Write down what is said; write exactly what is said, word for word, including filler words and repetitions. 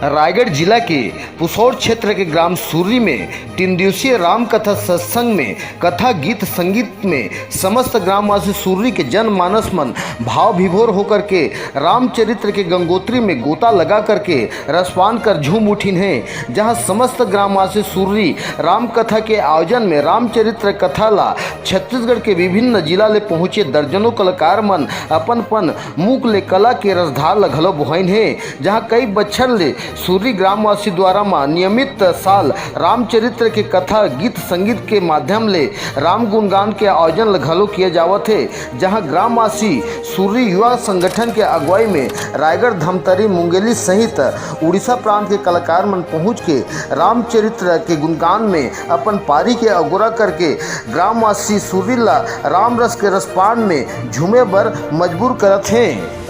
रायगढ़ जिला के पुसौर क्षेत्र के ग्राम सुर्री में तीन दिवसीय राम कथा सत्संग में कथा गीत संगीत में समस्त ग्रामवासी सुर्री के जनमानस मन भाव विभोर होकर के रामचरित्र के गंगोत्री में गोता लगा करके रसपान कर झूम उठिन हे, जहां समस्त ग्रामवासी सुर्री राम कथा के आयोजन में रामचरित्र कथा ला छत्तीसगढ़ के विभिन्न जिला ले पहुंचे दर्जनों कलाकार मन अपन अपन मुख ले कला के रसधार ल घलो बोहाइन हे, जहां कई बच्छर ले सुर्री ग्रामवासी द्वारा म नियमित साल रामचरित्र के कथा गीत संगीत के माध्यम ले राम गुणगान के आयोजन ल घलो किया जावत हे, जहां ग्रामवासी सुर्री युवा संगठन के अगुवाई में रायगढ़, धमतरी, मुंगेली सहित उड़ीसा प्रांत के कलाकार मन पहुंच के रामचरित्र के गुणगान में अपन पारी के अगोरा करके ग्रामवासी सुर्री ला राम रस के रसपान में झूमे बर मजबूर करत हे।